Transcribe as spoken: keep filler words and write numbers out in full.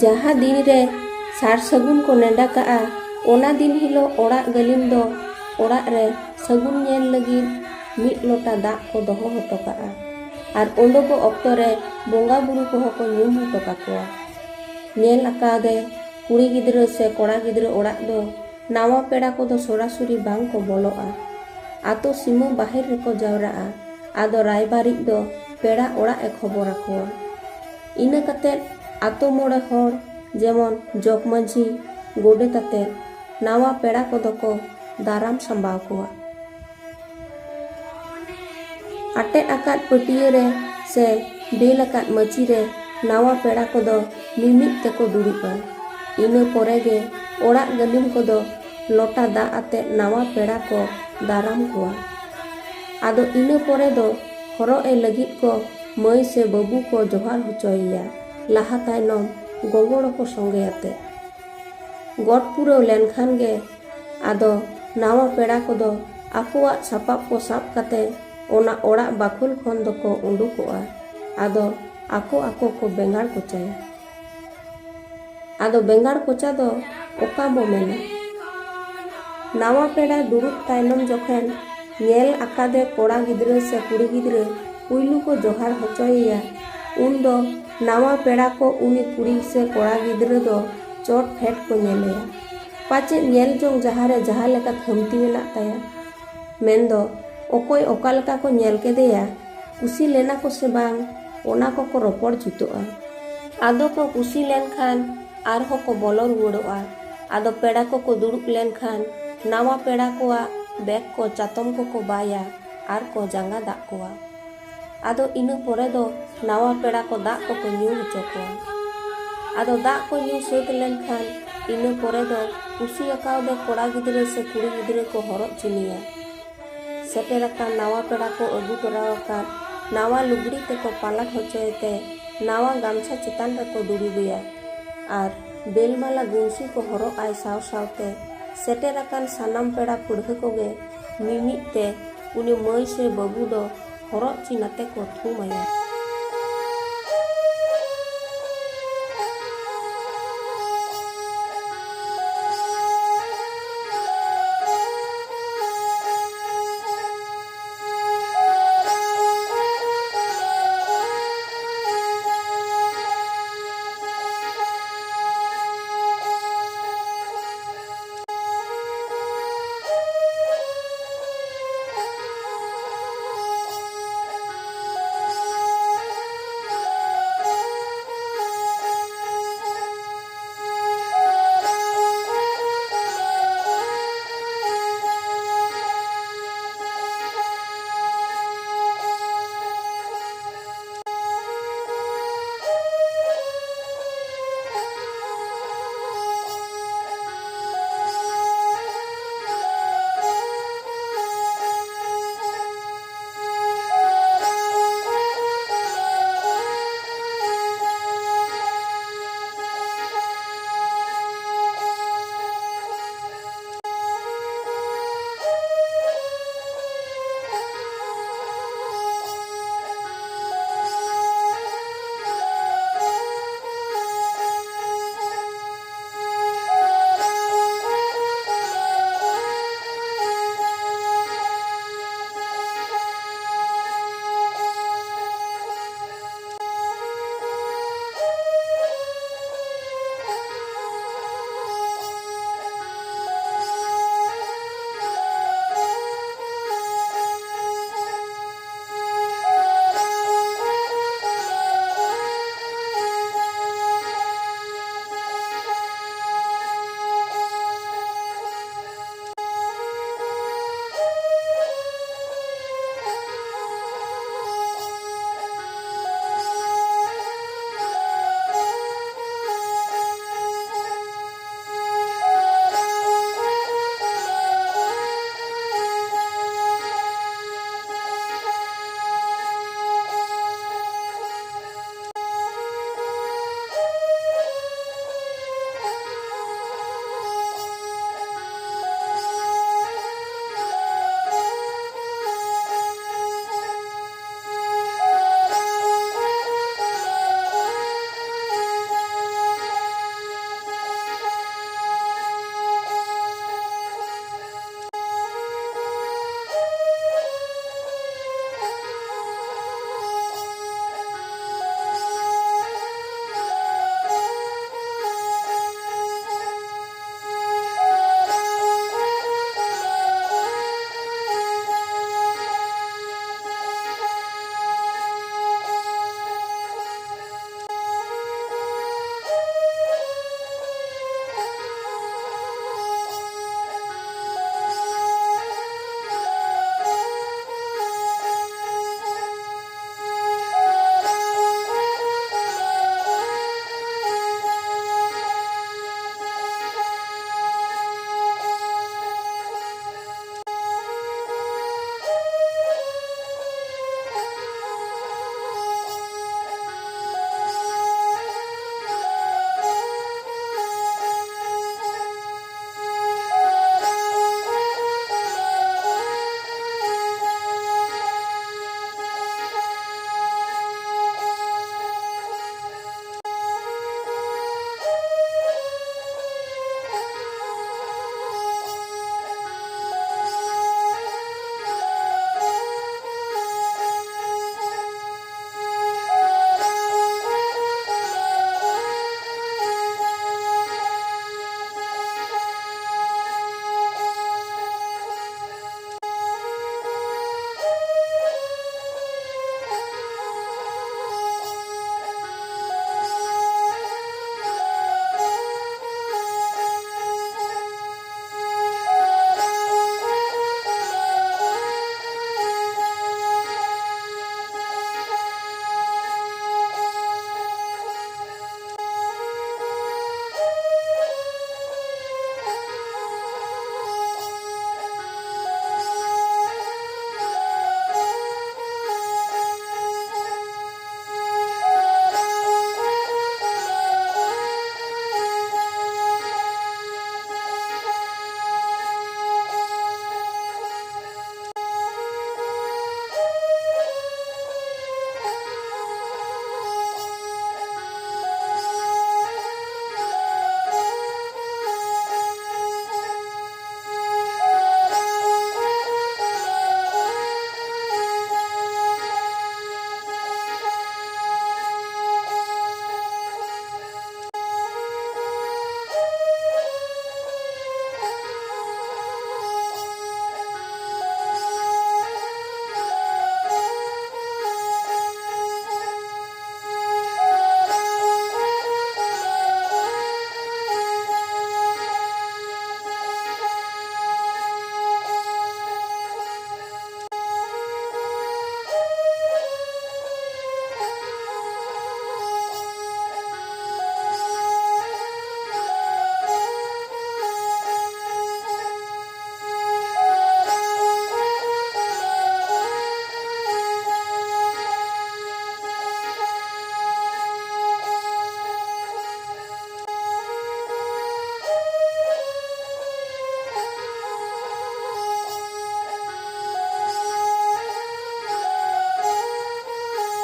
ᱡᱟᱦᱟᱸ ᱫᱤᱱ ᱨᱮ ᱥᱟᱨ ᱥᱟᱹᱜᱩᱱ ᱠᱚ ᱱᱮᱰᱟ ᱠᱟᱜᱼᱟ, ᱚᱱᱟ ᱫᱤᱱ ᱦᱤᱞᱳᱜ ᱚᱲᱟᱜ ᱜᱟᱹᱞᱤᱢ ᱫᱚ ᱚᱲᱟᱜ ᱨᱮ ᱥᱟᱹᱜᱩᱱ ᱧᱮᱞ ᱞᱟᱹᱜᱤᱫ ᱢᱤᱫ ᱞᱚᱴᱟ ᱫᱟᱜ ᱠᱚ ᱫᱚᱦᱚ ᱦᱚᱴᱚ ᱠᱟᱜᱼᱟ᱾ ᱟᱨ ᱩᱰᱩᱠᱚᱜ ᱚᱠᱛᱚ ᱨᱮ ᱵᱚᱸᱜᱟ ᱵᱩᱨᱩ ᱠᱚᱦᱚᱸ ᱠᱚ ᱧᱩᱢ ᱦᱚᱴᱚ ᱠᱟᱠᱚᱣᱟ᱾ ᱧᱮᱞ ᱟᱠᱟᱫᱮ ᱠᱩᱲᱤ ᱜᱤᱫᱽᱨᱟᱹ ᱥᱮ ᱠᱚᱲᱟ ᱜᱤᱫᱽᱨᱟᱹ ᱚᱲᱟᱜ ᱫᱚ ᱱᱟᱣᱟ ᱯᱮᱲᱟ ᱠᱚᱫᱚ ᱥᱚᱨᱟᱥᱚᱨᱤ ᱵᱟᱝ ᱠᱚ ᱵᱚᱞᱚᱜᱼᱟ᱾ ᱟᱛᱳ ᱥᱤᱢᱟᱹ ᱵᱟᱦᱮᱨ ᱨᱮᱠᱚ ᱡᱟᱣᱨᱟᱜᱼᱟ᱾ ᱟᱫᱚ ᱨᱟᱭᱵᱟᱨᱤᱡ ᱫᱚ ᱯᱮᱲᱟ ᱚᱲᱟᱜ ᱮ ᱠᱷᱚᱵᱚᱨ ᱟᱠᱚᱣᱟ᱾ ᱤᱱᱟᱹ ᱠᱟᱛᱮ ᱟᱛᱳ ᱢᱚᱬᱮ ᱦᱚᱲ, ᱡᱮᱢᱚᱱ ᱡᱚᱜᱽ ᱢᱟᱹᱡᱷᱤ, ᱜᱚᱰᱮᱛ ᱟᱛᱮ ᱱᱟᱣᱟ ᱯᱮᱲᱟ ᱠᱚᱫᱚ ᱠᱚ ᱫᱟᱨᱟᱢ ᱥᱟᱢᱵᱟᱣ ᱠᱚᱣᱟ᱾ ᱟᱴᱮᱫ ᱟᱠᱟᱫ ᱯᱟᱹᱴᱭᱟᱹ ᱨᱮ ᱥᱮ ᱵᱮᱞ ᱟᱠᱟᱫ ᱢᱟᱹᱪᱤ ᱨᱮ ᱱᱟᱣᱟ ᱯᱮᱲᱟ ᱠᱚᱫᱚ ᱢᱤᱢᱤᱫ ᱛᱮᱠᱚ ᱫᱩᱲᱩᱵᱼᱟ᱾ ᱤᱱᱟᱹ ᱯᱚᱨᱮ ᱜᱮ ᱚᱲᱟᱜ ᱜᱟᱹᱞᱤᱢ ᱠᱚᱫᱚ ᱞᱚᱴᱟ ᱫᱟᱜ ᱟᱛᱮ ᱱᱟᱣᱟ ᱯᱮᱲᱟ ᱠᱚ ᱫᱟᱨᱟᱢ ᱠᱚᱣᱟ᱾ ᱟᱫᱚ ᱤᱱᱟᱹ ᱯᱚᱨᱮ ᱫᱚ ᱦᱚᱨᱚᱜ ᱮ ᱞᱟᱹᱜᱤᱫ ᱠᱚ ᱢᱟᱹᱭ ᱥᱮ ᱵᱟᱹᱵᱩ ᱠᱚ ᱡᱚᱦᱟᱨ ᱦᱚᱪᱚᱭᱮᱭᱟ, ᱞᱟᱦᱟ ᱛᱟᱭᱱᱚᱢ ᱜᱚᱜᱚᱲᱚ ᱠᱚ ᱥᱚᱸᱜᱮ ᱟᱛᱮ᱾ ᱜᱚᱴ ᱯᱩᱨᱟᱹᱣ ᱞᱮᱱᱠᱷᱟᱱ ᱜᱮ ᱟᱫᱚ ᱱᱟᱣᱟ ᱯᱮᱲᱟ ᱠᱚᱫᱚ ᱟᱠᱚᱣᱟᱜ ᱥᱟᱯᱟᱵ ᱠᱚ ᱥᱟᱵ ᱠᱟᱛᱮ ᱚᱱᱟ ᱚᱲᱟᱜ ᱵᱟᱠᱷᱳᱞ ᱠᱷᱚᱱ ᱫᱚᱠᱚ ᱩᱰᱩᱠᱚᱜᱼᱟ᱾ ᱟᱫᱚ ᱟᱠᱚ ᱟᱠᱚ ᱠᱚ ᱵᱮᱸᱜᱟᱲ ᱠᱚᱪᱟᱭᱟ᱾ ᱟᱫᱚ ᱵᱮᱸᱜᱟᱲ ᱠᱚᱪᱟ ᱫᱚ ᱚᱠᱟ ᱵᱚ ᱢᱮᱱᱟ? ᱱᱟᱣᱟ ᱯᱮᱲᱟ ᱫᱩᱲᱩᱵ ᱛᱟᱭᱱᱚᱢ ᱡᱚᱠᱷᱮᱱ ᱧᱮᱞ ᱟᱠᱟᱫᱮ ᱠᱚᱲᱟ ᱜᱤᱫᱽᱨᱟᱹ ᱥᱮ ᱠᱩᱲᱤ ᱜᱤᱫᱽᱨᱟᱹ ᱯᱩᱭᱞᱩ ᱠᱚ ᱡᱚᱦᱟᱨ ᱦᱚᱪᱚᱭᱮᱭᱟ, ᱩᱱᱫᱚ ᱱᱟᱣᱟ ᱯᱮᱲᱟ ᱠᱚ ᱩᱱᱤ ᱠᱩᱲᱤ ᱥᱮ ᱠᱚᱲᱟ ᱜᱤᱫᱽᱨᱟᱹ ᱫᱚ ᱪᱚᱴ ᱯᱷᱮᱰ ᱠᱚ ᱧᱮᱞᱮᱭᱟ᱾ ᱯᱟᱪᱮᱫ ᱧᱮᱞ ᱡᱚᱝ ᱡᱟᱦᱟᱸ ᱨᱮ ᱡᱟᱦᱟᱸ ᱞᱮᱠᱟ ᱠᱷᱟᱢᱛᱤ ᱢᱮᱱᱟᱜ ᱛᱟᱭᱟ᱾ ᱢᱮᱱᱫᱚ ᱚᱠᱚᱭ ᱚᱠᱟ ᱞᱮᱠᱟ ᱠᱚ ᱧᱮᱞ ᱠᱮᱫᱮᱭᱟ, ᱠᱩᱥᱤ ᱞᱮᱱᱟ ᱠᱚ ᱥᱮ ᱵᱟᱝ, ᱚᱱᱟ ᱠᱚᱠᱚ ᱨᱚᱯᱚᱲ ᱡᱩᱛᱚᱜᱼᱟ᱾ ᱟᱫᱚ ᱠᱚ ᱠᱩᱥᱤ ᱞᱮᱱᱠᱷᱟᱱ ᱟᱨᱦᱚᱸ ᱠᱚ ᱵᱚᱞᱚ ᱨᱩᱣᱟᱹᱲᱚᱜᱼᱟ᱾ ᱟᱫᱚ ᱯᱮᱲᱟ ᱠᱚᱠᱚ ᱫᱩᱲᱩᱵ ᱞᱮᱱᱠᱷᱟᱱ ᱱᱟᱣᱟ ᱯᱮᱲᱟ ᱠᱚᱣᱟᱜ ᱵᱮᱜᱽ ᱠᱚ ᱪᱟᱛᱚᱢ ᱠᱚᱠᱚ ᱵᱟᱭᱟ ᱟᱨ ᱠᱚ ᱡᱟᱸᱜᱟ ᱫᱟᱜ ᱠᱚᱣᱟ᱾ ᱟᱫᱚ ᱤᱱᱟᱹ ᱯᱚᱨᱮ ᱫᱚ ᱱᱟᱣᱟ ᱯᱮᱲᱟ ᱠᱚ ᱫᱟᱜ ᱠᱚᱠᱚ ᱧᱩ ᱦᱚᱪᱚ ᱠᱚᱣᱟ᱾ ᱟᱫᱚ ᱫᱟᱜ ᱠᱚ ᱧᱩ ᱥᱟᱹᱛ ᱞᱮᱱᱠᱷᱟᱱ ᱤᱱᱟᱹ ᱯᱚᱨᱮ ᱫᱚ ᱠᱩᱥᱤ ᱟᱠᱟᱣᱫᱮ ᱠᱚᱲᱟ ᱜᱤᱫᱽᱨᱟᱹ ᱥᱮ ᱠᱩᱲᱤ ᱜᱤᱫᱽᱨᱟᱹ ᱠᱚ ᱦᱚᱨᱚᱜ ᱪᱤᱱᱤᱭᱟ᱾ ᱥᱮᱴᱮᱨ ᱟᱠᱟᱱ ᱱᱟᱣᱟ ᱯᱮᱲᱟ ᱠᱚ ᱟᱹᱜᱩ ᱛᱚᱨᱟ ᱟᱠᱟᱫ ᱱᱟᱣᱟ ᱞᱩᱜᱽᱲᱤ ᱛᱮᱠᱚ ᱯᱟᱞᱟᱴ ᱦᱚᱪᱚᱭᱮ ᱛᱮ ᱱᱟᱣᱟ ᱜᱟᱢᱪᱷᱟ ᱪᱮᱛᱟᱱ ᱨᱮᱠᱚ ᱫᱩᱲᱩᱵᱮᱭᱟ ᱟᱨ ᱵᱮᱞᱢᱟᱞᱟ ᱜᱩᱱᱥᱤ ᱠᱚ ᱦᱚᱨᱚᱜ ᱟᱭ ᱥᱟᱶ ᱥᱟᱶᱛᱮ ᱥᱮᱴᱮᱨ ᱟᱠᱟᱱ ᱥᱟᱱᱟᱢ ᱯᱮᱲᱟ ᱯᱟᱹᱲᱦᱟᱹ ᱠᱚᱜᱮ ᱢᱤᱢᱤᱫ ᱛᱮ ᱩᱱᱤ ᱢᱟᱹᱭ ᱥᱮ ᱵᱟᱹᱵᱩ ᱫᱚ ᱦᱚᱨᱚᱜ ᱪᱤᱱ ᱟᱛᱮ ᱠᱚ ᱛᱷᱩᱢ ᱟᱭᱟ᱾